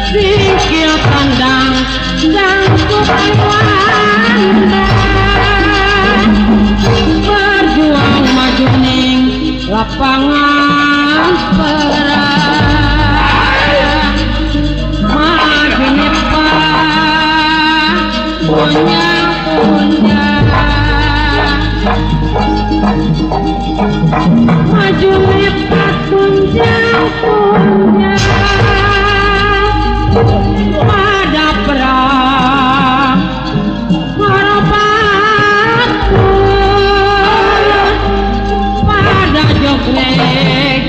Sikil tandang sanggup wanda berjuang maju ning lapangan perang maju nyepa punya punya maju nyepa punya punya pada perang harapanku pada jogrek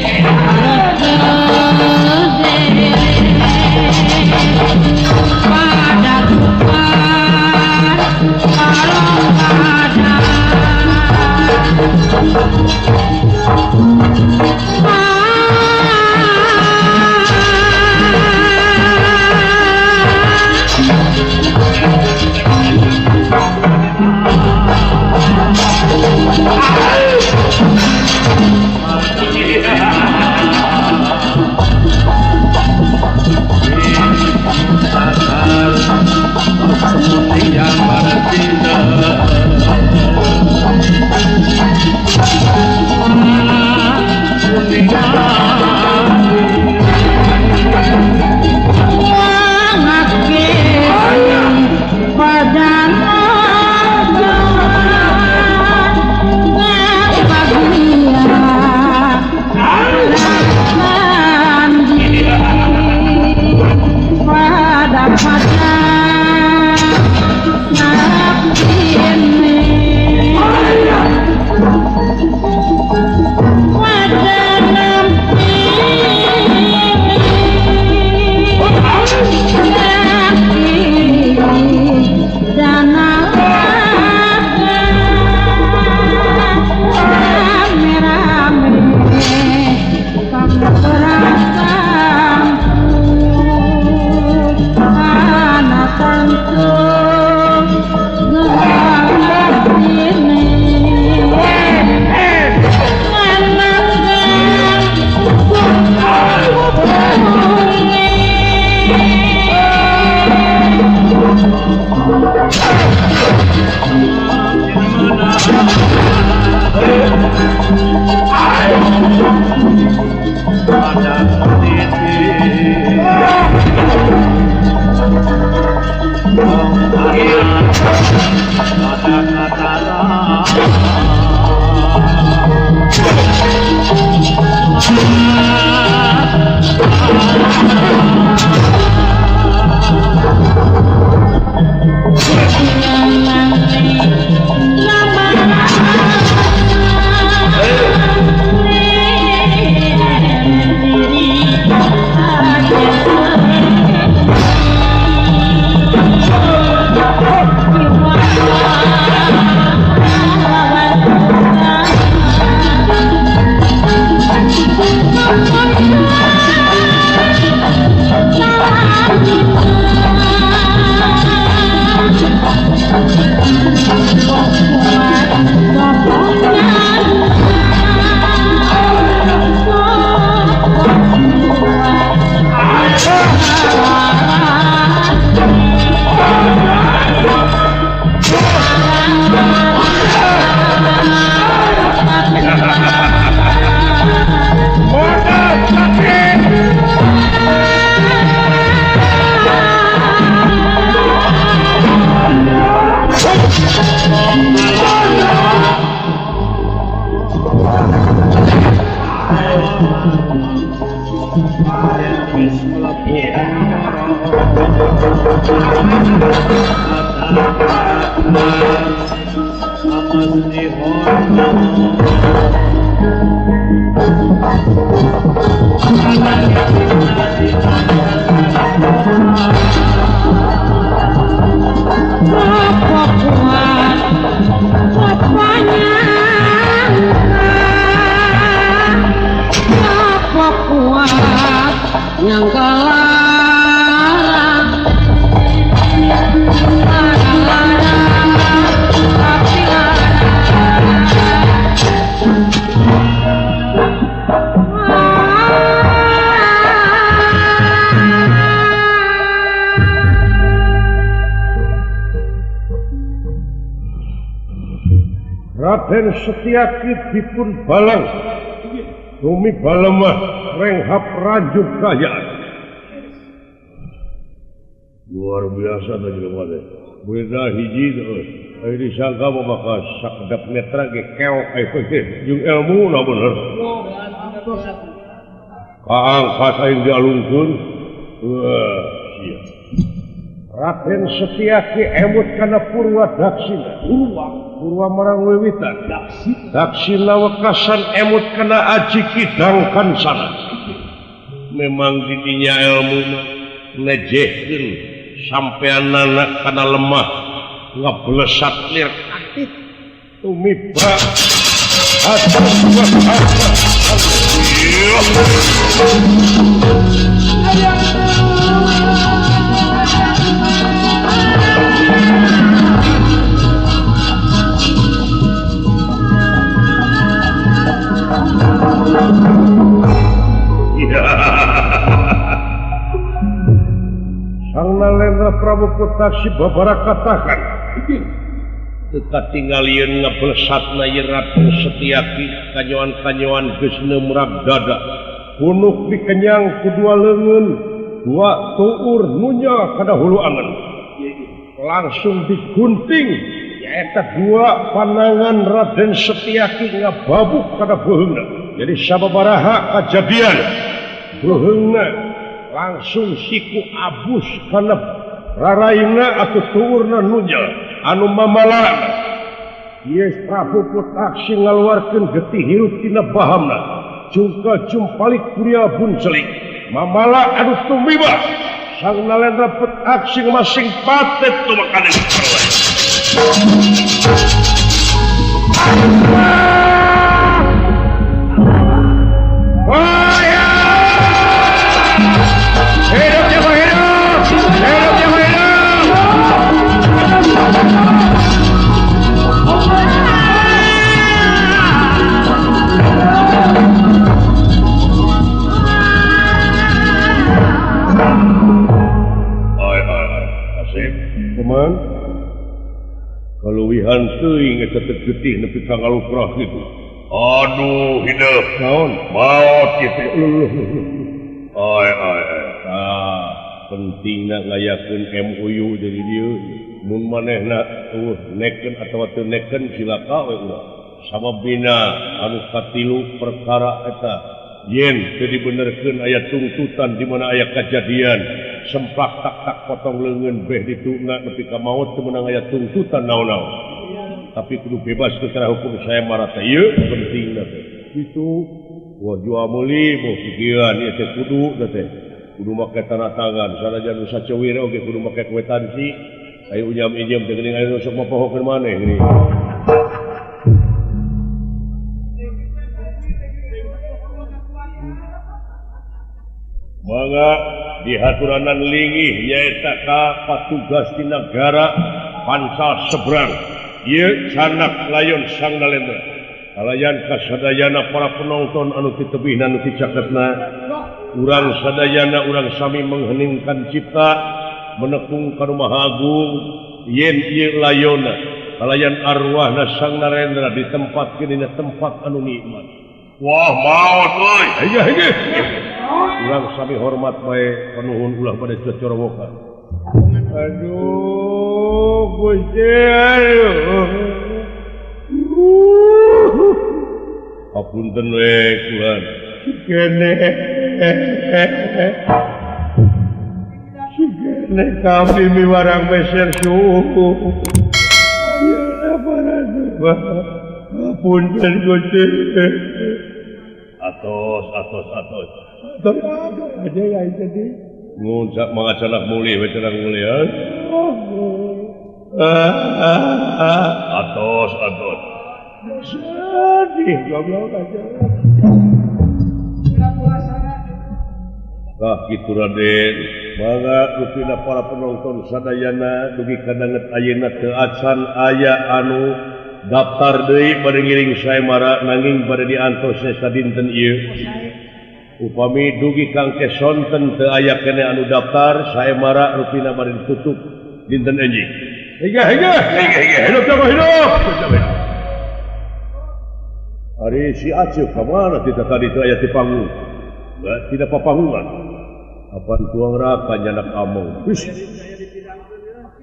pada tukar kalau pada Wis mlebu. Apa kuat, apa nyangka, apa kuat nyangka larang, larang, tapi larang. Raden Setyaki dipun balang bumi balemah renghap ranjung kayaan. Luar biasa tadi jelema teh. Beda hiji teh. Aya disangka mah bakal sakedap netra ge keok aya teh jeung elmuna bener. Kaangkat aing dialungkeun. Wah, sia. Raden Setyaki emut kana Purwa Daksina. Purwa marang wiwitan. Daksina wekasan emut kana aji kidang kansana. Memang didinya ilmu ngejehkeun sampeanana kana lemah ngablesat lir aktif tumiba Sang Nalendra Prabu Kutaksi babarakatakan teu tinggalieun ngablesatna ieu Raden Setyaki kanyoan-kanyoan geus neumrag dada punuk dikenyang ku dua leungeun dua tuur nunya kana hulu angen langsung digunting nyaeta dua panangan Raden Setyaki ngababuk kana beuheungna. Jadi sababaraha kajadian beuheungna langsung siku abus kana raraina atau tuurna nunya anu mamalana. Ieu Prabu Kutaksi ngaluarkeun getih hirup tina bahamna jungka jumpalik kuria buncelik mamala anu tumiba. Sang Nalendra Kutaksi masing patet tumakanen kaluwihan teuing eta teh getih nepi ka ngalukrah kitu. Aduh hideung naon maot kitu. Ai ai ai. Pentingna ngayakeun MOU dari dieu mun manehna eueuh neken atawa teu neken cilaka we urang. Sababina anu katilu perkara eta yen teu dibenerkeun aya tuntutan di mana aya kajadian semplak tak tak potong leungeun beh dituna nepi ka maot teu meunang aya tuntutan naon-naon. Tapi kudu bebas secara hukum saya marah teh ieu pentingna teh. Kitu wah jual meuli boh kikieuan ieu teh kudu teh. Kudu make tanda tangan sanajan nu saceuwir oge kudu make kwetansi. Ayo unyam injem teh geuning aya nu sok mapohokeun maneh geuning. Mangga dihaturanan lingih nyaeta ka patugas di nagara pansal seberang ieu canak layon Sang Nalendra kalayan kasadayana para penonton anu titebihna anu ticaketna urang sadayana urang sami mengheningkan cipta menekung ka Maha Agung yen ieu layonna kalayan arwahna Sang Narendra ditempatkeun dina tempat anu nikmat. Wah maot euy. Hege hege. Urang sami hormat bae panuhun ulah pada cocorowokan. Aduh Gusti aduh. Apunten we kulan. Sikene. Sikene. Nek kami miwarang meser suhu. Ya para punten Gusti. Atos atos atos. Atos aja ya jadi. Nguncak mangacanak mulih we cenah mulih. Atos atos. Sedih goblok aja. Nah kitu Raden. Mangga rupina para penonton sadayana dugi kadanget ayeuna teu acan aya anu daftar deui bade ngiring saemara nanging bade diantos sadinten ieu. Upami dugi kangke sonten teu aya keneh anu daftar saemara rupina bade ditutup dinten enjing. Hege hege hege hege hidup hidup. Ari si Aceh ka mana tidak tadi teu aya ti panggung. Tidak papanggungan. Apan tuang raka nyanak among.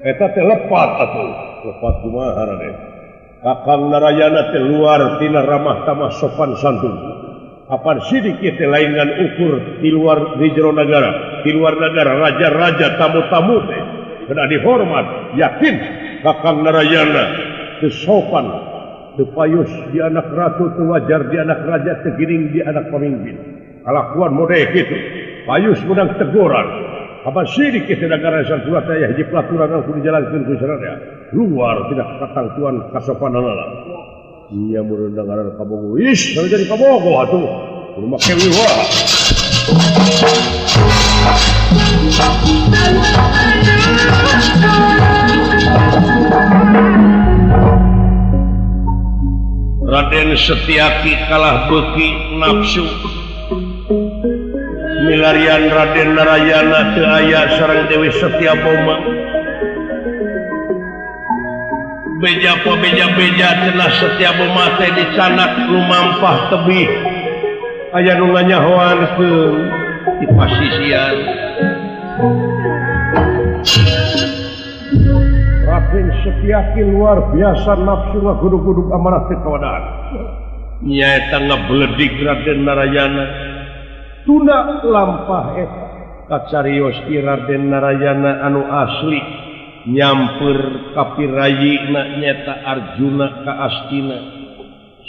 Eta teh lepat atuh. Lepat kumaha Raden? Kakang Narayana teh luar tina ramah tamah sopan santun. Apan sidik ieu teh lain ngan ukur di luar di jero nagara, di luar nagara raja-raja tamu-tamu teh kena dihormat, yakin Kakang Narayana teu sopan, teu payus di anak ratu, teu wajar di anak raja, teu giring di anak pemimpin. Kalakuan model kitu. Payus menang teguran. Apa sidik kita negara Lesanpura teh aya hiji pelaturan anu kudu dijalankeun ku sararea. Luar tidak katangtuan kasopananana. Nya mun ngaran kabogoh. Ish, jadi kabogoh atuh. Kudu make wiwa. Raden Setiaki kalah beuki nafsu. Milarian Raden Narayana teu aya sareng Dewi Setiaboma. Beja po beja-beja cenah Setiaboma teh dicanak lumampah tebih. Aya nu nganyahoankeun di pasisian. Raden Setiaki luar biasa nafsu ngagudug-gudug amarah teh kawadaan. Nyaeta ngabledig Raden Narayana. Tunda lampah eta kacarios ki Raden Narayana anu asli nyamper kapirayina nyeta Arjuna ka Astina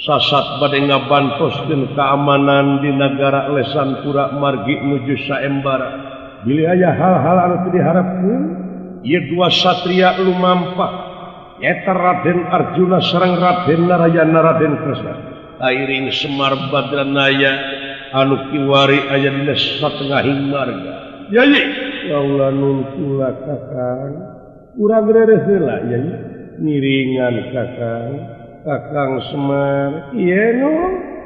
sasat bade ngabantoskeun keamanan di nagara Lesanpura margi nuju saembara. Bilih aya hal-hal anu teu diharapkeun ieu dua satria lumampah nyeta Raden Arjuna sareng Raden Narayana Raden Kresna airing Semar Badranaya anu kiwari aya dina satengahing marga. Yai, kaula nun kula Kakang. Urang rereh heula yai. Ngiringan Kakang. Kakang Semar, ieu nu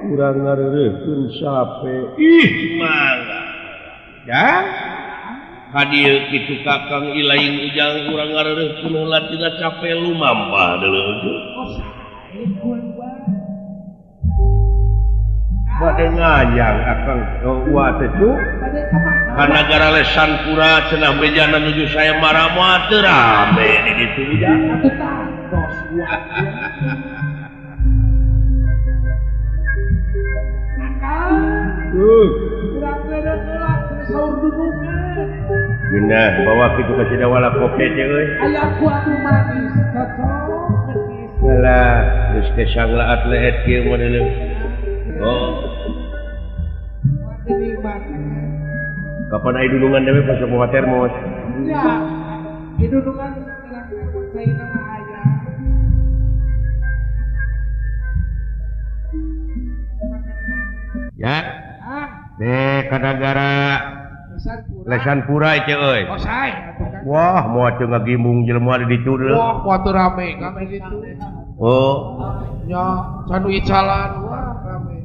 urang ngareureurkeun sape. Ih, mangga. Ya. Ka dieu kitu Kakang ilaing ujang urang ngareureurkeun heula tina cape lumampah deuleu. Bade ngayang akang uwa teh cu ka nagara Lesanpura cenah bejana nuju saembara moal teu rame di ditu ujang. Urang heula cenah saur dudungan. Geunah bawa kitu ka Cidawala kopi teh euy. Aya kuatu manis cocok geus. Heula geus kesang laat leet kieu mah deuleu. Oh. Kapan aya dudungan dewe pas bawa termos? Ya, di dudungan sekarang termos saya mah aya. Ya. Deh kadagara Lesanpura ieu euy. Oh, sae atuh kan. Wah, moal teu ngagimung jelema di ditu deuleu. Wah, moal teu rame kami di ditu. Oh. Nya, can icalan. Wah, rame.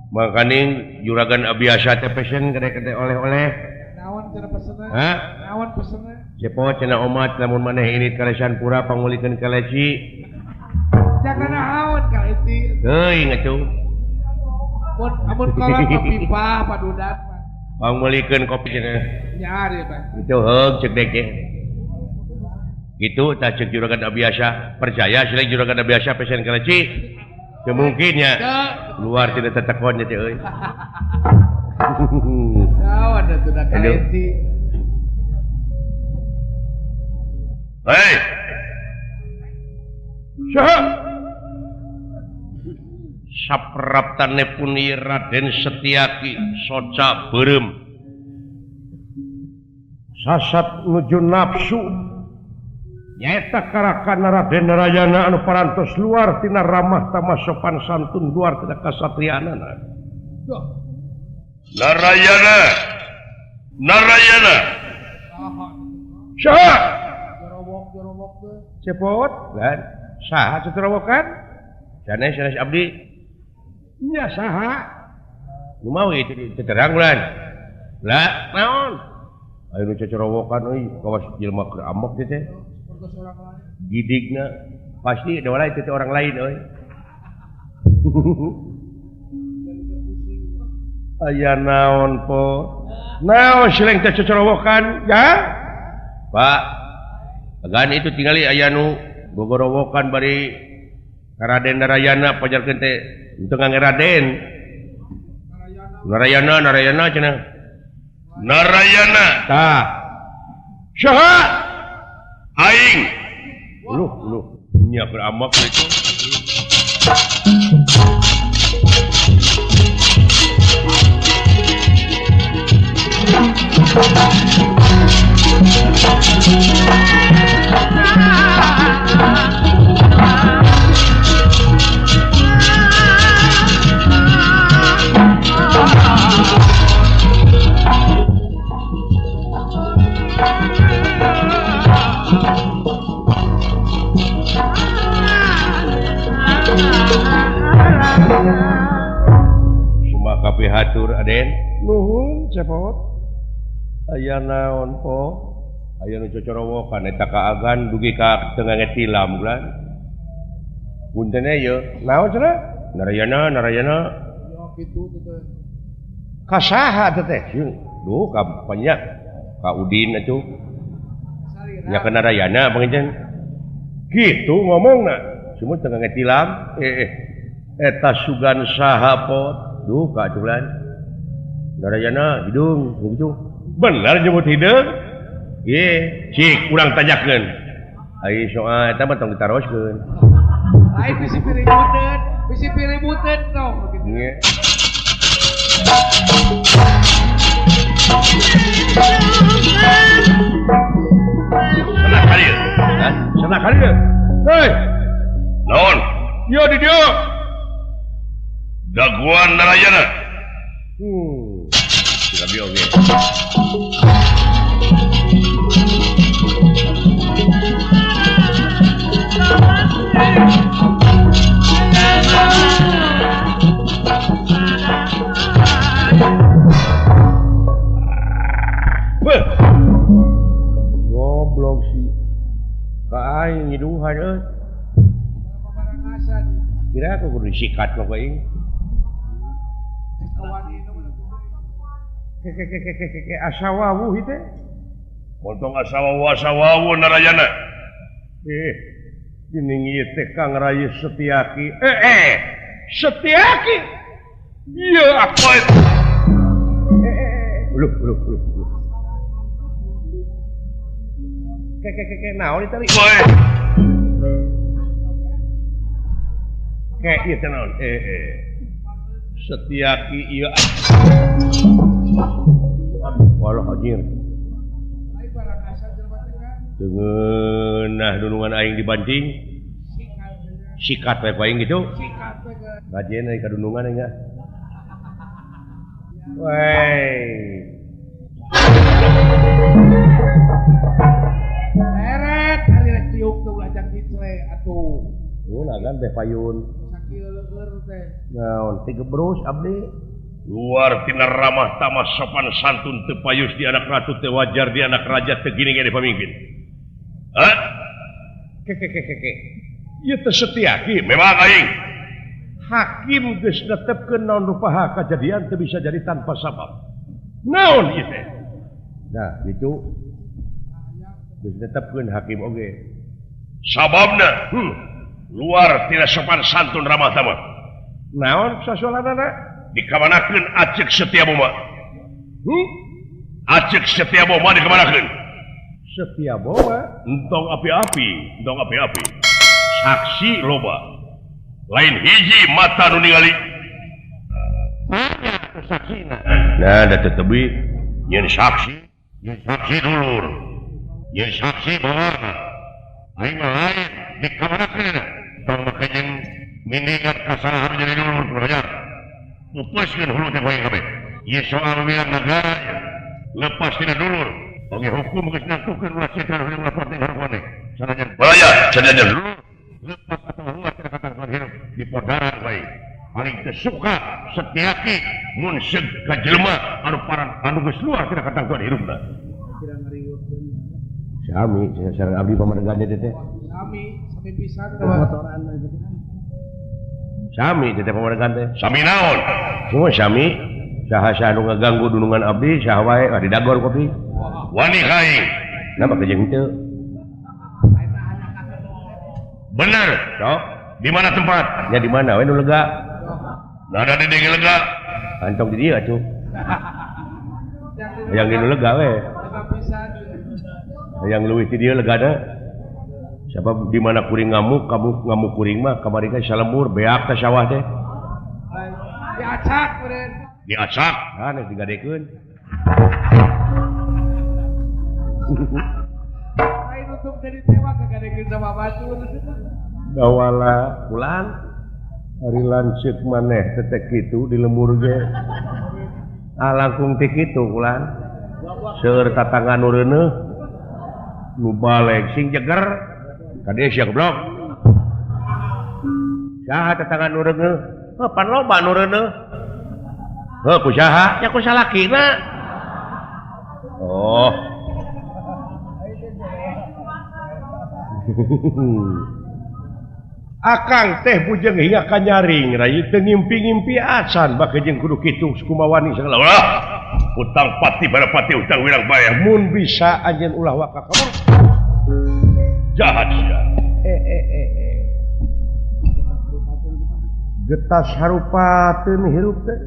Makaning juragan biasa teh pesen gede-gede oleh-oleh. Naon cenah pesenna? Hah? Naon pesenna? Cepo cenah omat lamun maneh ini ka Lesanpura pangulikeun kaleci. Jangan naon kaleci. Teuing atuh. Mun amun kolot mah pipa padudan mah. Pangulikeun kopi cenah. Nya ari Pak. Itu heug cek dek. Gitu tah cek juragan biasa percaya sih juragan biasa pesen kaleci. Kemungkinnya luar tidak tetekonnya teh euy. Naon atuh da kaleci. Hei. Saha? Sapraptane pun Raden Setiaki soca beureum. Sasat nuju nafsu. Nyaeta karakana Raden Narayana anu parantos luar tina ramah tamah sopan santun luar tina kasatrianana. Narayana. Narayana. Saha? Cepot, kan? Saha cecerowokan? Sanes sanes abdi. Nya saha? Nu mawi itu terang bulan. Lah, naon? Ayo nu cecerowokan euy, kawas jelema keur amok teh teh. Gidigna pasti ada orang itu orang lain euy. Aya naon po? Naon sileng teh cecerowokan, ya? Pak, agan itu tingali aya nu gogorowokan bari Raden Narayana pajarkeun teh teu ngangge Raden. Narayana Narayana cenah. Narayana. Tah. Saha? Aing. Luh luh nya keur amok itu. Sumaka pihatur Aden. Nuhun cepot. Aya naon po? Aya nu cocorowokan eta kaagan dugi ka teu ngange tilam bulan. Punten ye, naon cenah? Narayana, Narayana. Ya kitu teh. Ka saha teh teh? Duh, ka banyak. Ka Udin atuh. Nya ka Narayana panginten. Kitu ngomongna. Cuma teu ngange tilam. Eta sugan saha pot? Duh, ka atuh bulan. Narayana hidung gitu. Bener nyebut hideung? Ye, cik urang tanyakeun. Ai soal eta mah tong ditaroskeun. Ai bisi piributeun tong kitu. Ye. Sana kali. Hah? Sana kali. Hei. Naon? Yo di dieu. Daguan Narayana. Tidak oge. Beuh. Goblok sih. Ka aing nyiduhan euy. Kira aku kudu disikat kok aing. Keke asawawu hite. Montong asawawu asawawu Narayana. Geuning ieu teh Kang Rayi Setiaki. Setiaki. Ieu aku. Luh luh luh. Keke naon ieu teh? Ke ieu teh naon? Setiaki ieu. Aduh, walah anjir. Dengeunah dunungan aing dibanting. Sikat we ku aing gitu. Ngajen euy ka dunungan aing ah. Wey. Eret ari rek tiuk teh ulah jang dicle atuh. Mun agan teh payun. Sakieu leueur teh. Naon tigebrus abdi. Luar tina ramah tamah sopan santun teu payus di anak ratu teu wajar di anak raja teu gini ge pamimpin. Hah? Keke. Ieu teh Setiaki memang aing. Hakim geus netepkeun naon rupaha kajadian teu bisa jadi tanpa sabab. Naon ieu teh? Nah, gitu. Geus netepkeun hakim oge. Sababna, luar tina sopan santun ramah tamah. Naon sasolanana? Dikamanakeun Acek Setia Boma. Acek Setia Boma dikamanakeun? Setia bawa entong api-api, entong api-api. Saksi loba. Lain hiji mata nu ningali. Saksina. Nah, da tetebi nyeun saksi, nyeun saksi dulur. Nyeun saksi bawarna. Aing mah lain dikamanakeun. Tong make jeung miningat kasalahan jadi dulur belajar. Lepaskeun hulu teh bae kabeh. Ieu soal wilayah negara lepas tina dulur. Oge hukum geus nangtukeun ulah setan ulah partai harapane. Sanajan belajar, sanajan dulur lepas atau luar tina katangtuan hirup di podaran bae. Paling teu suka Setiaki mun seug ka jelema anu paran anu geus luar tina katangtuan hirupna. Sami sareng abdi pamadegan teh teh. Sami, sami pisan motoran. Sami teh pamadegan teh. Sami naon? Semua sami. Saha saha nu ngaganggu dunungan abdi saha wae ah didagor kopi. Wani ka aing. Napa jeung henteu? Bener, sok. Di mana tempat? Ya di mana we nu lega? Nah, ada di lega. Antong di dieu atuh. Yang di nu lega we. Yang leuwih ti dieu legana. Sebab di mana kuring ngamuk, kamu ngamuk kuring mah kamari ge salembur beak teh sawah teh. Diacak meureun. Diacak, nah geus digadekeun. Lain untung jadi tewak kagadekeun sama batur. Dawala pulang ari lanceuk maneh teh kitu di lembur ge. Ah langkung teh kitu pulang. Seueur tatangga nu reuneuh. Nu balik sing jeger. Kade sia goblok. Saha tetangga nu reuneuh? Heuh pan loba nu reuneuh. Heuh ku saha? Nya ku salakina. Oh. Akang teh bujeng hingga ka nyaring rai teu ngimpi-ngimpi acan bake jeung kudu kitu sukumawani sagala. Ulah utang pati barapati utang wirang bae mun bisa anjeun ulah waka kabur. Jahat sia. Getas harupateun hirup teh.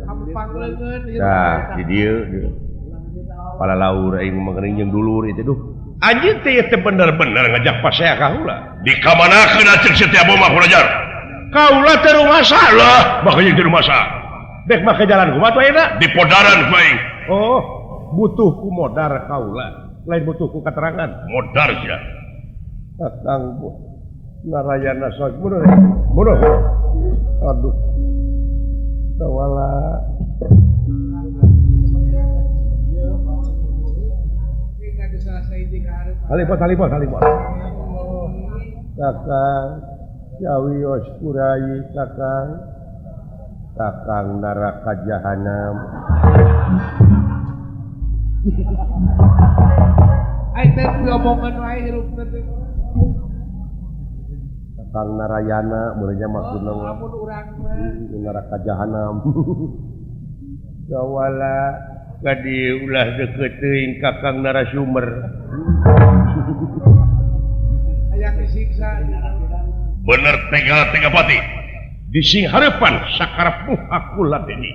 Tah di dieu palalaur aing mangering jeung dulur itu duh. Anjeun teh teu bener-bener ngajak pasea ka heula. Dikamanakeun aceuk Setia Boma kulajar. Kaula teh rumasa lah, bakal jeung rumasa. Dek make jalan kumaha tuh ayeuna? Di podaran ku aing. Oh, butuh ku modar kaula, lain butuh ku keterangan. Modar sia. Akang Narayana sok mundur. Mundur. Aduh. Tawala. Halipot, halipot, halipot. Kakang Cawios kurai kakang. Kakang neraka jahanam. Ai teh omongan wae hirup teh. Kakang Narayana mulanya maksudna mah. Amun urang mah neraka jahanam. Gawala kadi ulah deukeut teuing Kakang narasumber. Hayang disiksa. Bener tega tega pati. Di sing harapan sakarepmu aku ladeni.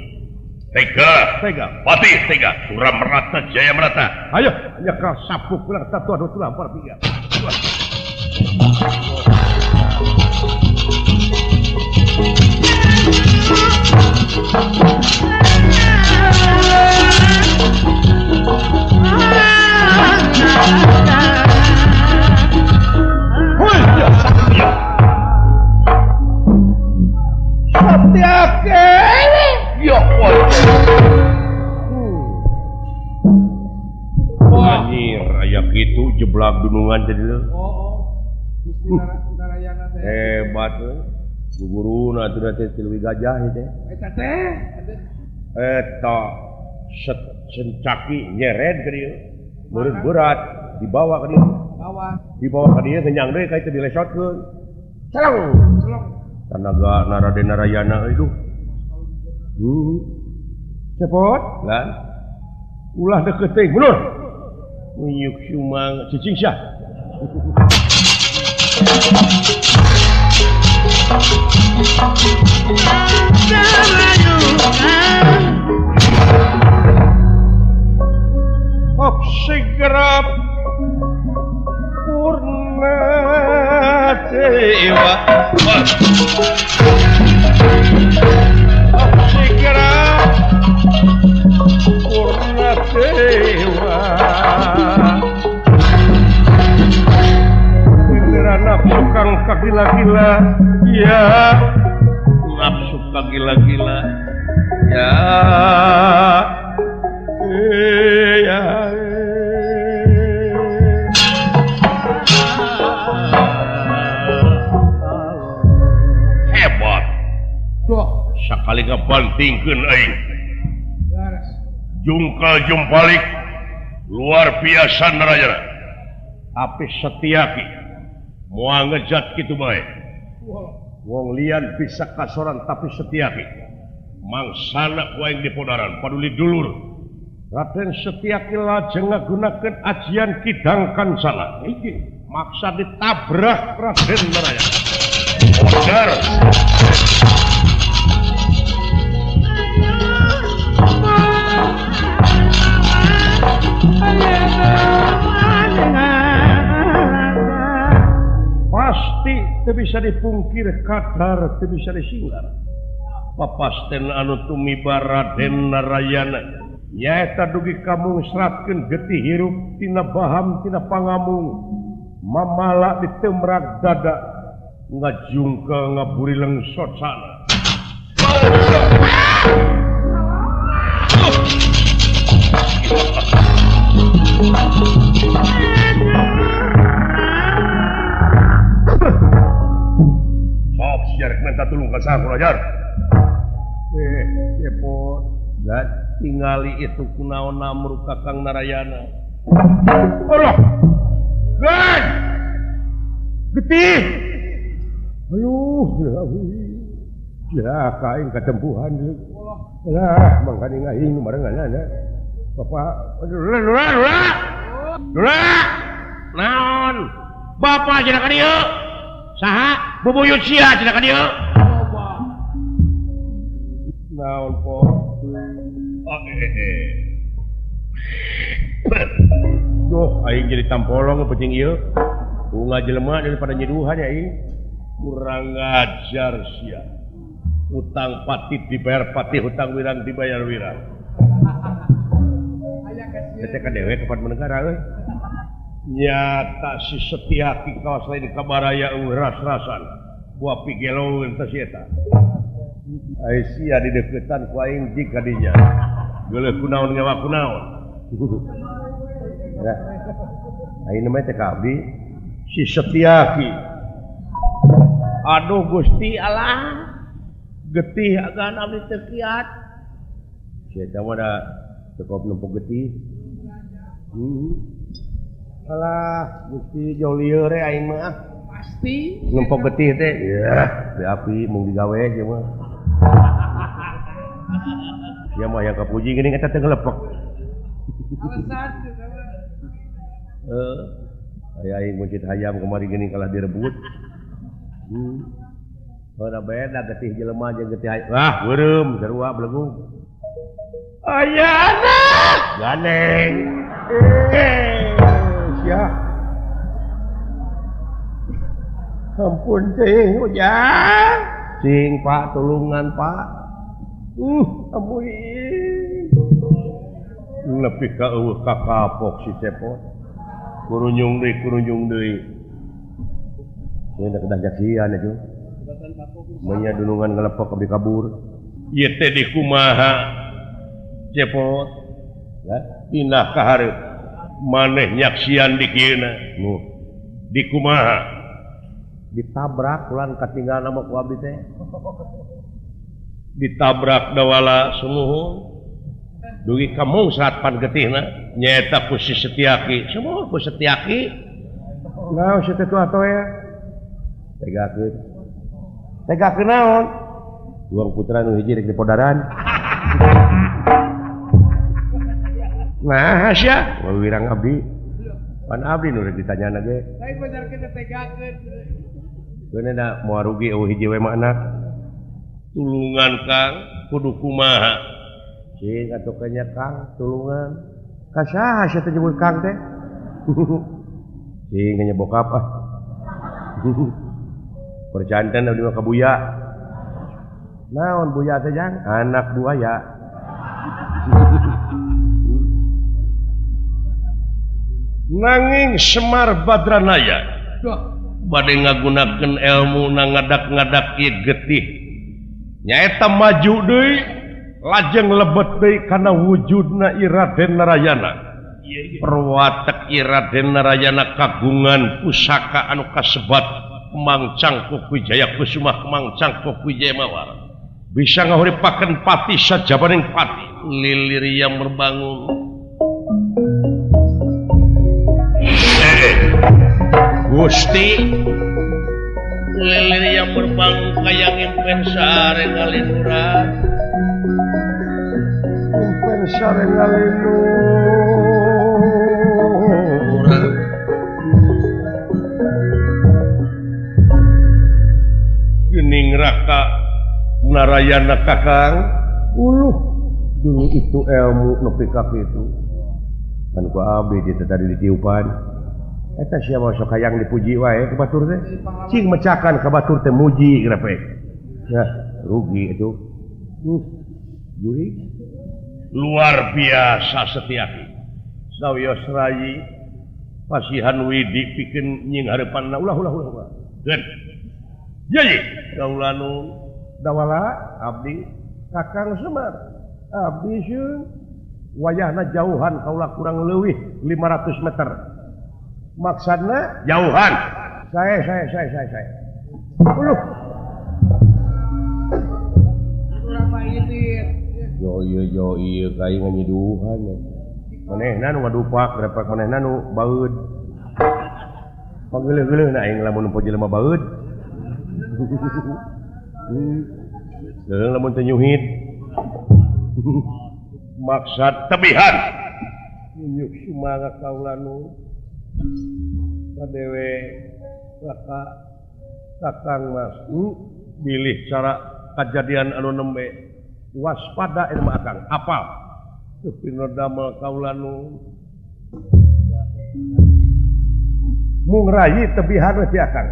Tega tega pati tega Sura merata jaya merata. Ayo nyekel sapuk ulah satu dua tiga empat tiga. Anjir, aya kitu jeblak dunungan teh dieu. Oh, oh. Gusti Narayana teh. Hebat euy. Guguruna atuh teh tilui gajah ieu teh. Eta teh. Eta sencaki nyered ka dieu. Meureun berat dibawa ka dieu. Bawa. Dibawa ka dieu ngenyang deui ka itu dilesotkeun. Celeng. Celeng. Tanaga Naraden Narayana euy duh. Cepot lan. Ulah deukeut teuing mundur. Unyuk sumang cicing sia. Hop sigrap Dewa Segera Purna Dewa Segera nafsu kang kagila-gila ya nafsu kagila-gila ya ya hebat sakali ngabantingkeun aing jungkal jumpalik luar biasa Narayana tapi Setiaki moal ngejat kitu bae wong lian bisa kasoran tapi Setiaki mangsana ku aing dipodaran paduli dulur Raden Setiaki lajeng ngagunakeun ajian Kidang Kancana iki maksa ditabrak Raden Narayana modar pasti teu bisa dipungkir kadar teu bisa disinglar papasten anu tumiba Raden Narayana nyaeta dugi kamungsratkeun getih hirup tina baham tina pangamung mamala ditemrak dada ngajungkel ngaburileng socana. Sok siar minta tulung ka saha kurang ajar. Cepot dan tingali itu kunaon namru Kakang Narayana. Allah. Gan. Getih. Aduh, ya kaing katempuhan. Lah, mangkane aing barengan. Bapak, lura lura. Lura. Naon? Bapak cenah ka dieu. Saha? Bubuyut sia cenah ka dieu. Naon po? Oh, Duh, aing jadi tampolong penting ieu. Bunga jelema daripada nyeduhan aing. Kurang ajar sia. Utang patih dibayar patih, hutang wirang dibayar wirang. Eta ka dewe kepada negara euy. Nyata si Setiaki kawas lain kabaraya eueuh ras-rasan. Buah pigeloeun teh si eta. Ai sia dideukeutan ku aing jig ka dinya. Geuleuh kunaon ngewa kunaon. Aing mah teh ka abdi si Setiaki. Aduh Gusti Allah. Getih agan abdi teu kiat. Si eta mah da cukup nempuk getih. Alah Gusti jauh lieur we aing mah. Pasti nempok getih teh. Ya, di api mung digawe ieu mah. Ya mah yang kapuji geuning eta teh ngelepek. Alasan heuh. Aya aing meuncit hayam kamari geuning kalah direbut. Ora beda getih jelema jeung getih hayam. Wah, beureum sarua belegung. Ayana gandeng. Sia. Ampun teh ujang. Cing Pak tulungan Pak. Ampun. Nepi ka eueuh ka kapok si Cepot. Kurunyung deui. Ieu da kedah jaksian atuh. Menya dunungan ngelepok abdi kabur. Ieu teh di kumaha? Cepot. Ya, pindah ka hareup. Maneh nyaksian di kieuna. Nu. Di kumaha? Ditabrak ulan katinggalna mah ku abdi teh. Ditabrak dawala sumuhun. Dugi ka mungsrat pan getihna nyaeta ku si Setiaki. Sumuhun ku Setiaki. Naon si teh atuh ya? Tegakeun. Tegakeun naon? Duang putra nu hiji rek dipodaran. Nah, sia, wirang abdi. Pan abdi nu rek ditanyana ge. Lain benerkeun tegakeun. Geuna da moal rugi eueuh hiji we mah anak. Tulungan Kang, kudu kumaha? Cing atuh kanya Kang, tulungan. Ka saha sia teh nyebut Kang teh? Cing kanya bokap ah. Perjanten abdi mah ka Buya. Naon Buya teh jang? Anak buaya. Nanging Semar Badranaya bade ngagunakeun ilmu na ngadak-ngadak ieu getih. Nyaeta maju deui lajeng lebet deui kana wujudna I Raden Narayana. Perwatek I Raden Narayana kagungan pusaka anu kasebat Kemang Cangkuk Wijaya Kusuma Kemang Cangkuk Wijaya Mawar. Bisa ngahuripakeun pati sajabaning pati lilir yang berbangun. Gusti lilir yang berbangun kaya ngimpen sare ngalinura. Impen sare ngalinura. Gening Raka Narayana Kakang uluh dulu itu ilmu nepi ka kitu. Kan ku abdi teh tadi ditiupan. Eta sia mah sok hayang dipuji wae ku batur teh. Cing mecakan ka batur teh muji grepe. Ya, rugi itu. Juri luar biasa Setiaki. Sawios rayi pasihan widi pikeun nying hareupanna ulah ulah ulah. Geun. Ye kaula nu dawala abdi Kakang Semar. Abdi sieun wayahna jauhan kaula kurang leuwih 500 meter. Maksudna jauhan. Saya. Uluh. Yo ieu kai nganyiduhan. Manehna nu ngadupak, repak manehna nu baeud. Pageuleuh-geuleuh na aing lamun nempo jelema baeud. Leuh lamun teu nyuhit. Maksad tebihan. Nyuk sumangga kaula nu kadewe Raka Kakang Mas bilih cara kajadian anu nembe waspada ilmu akang apal teu pinodamel kaula nu mung rayi tebihan we ti akang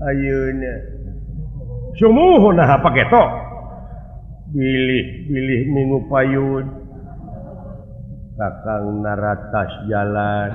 ayeuna sumuhun nah paketo bilih minggu payun Kakang naratas jalan.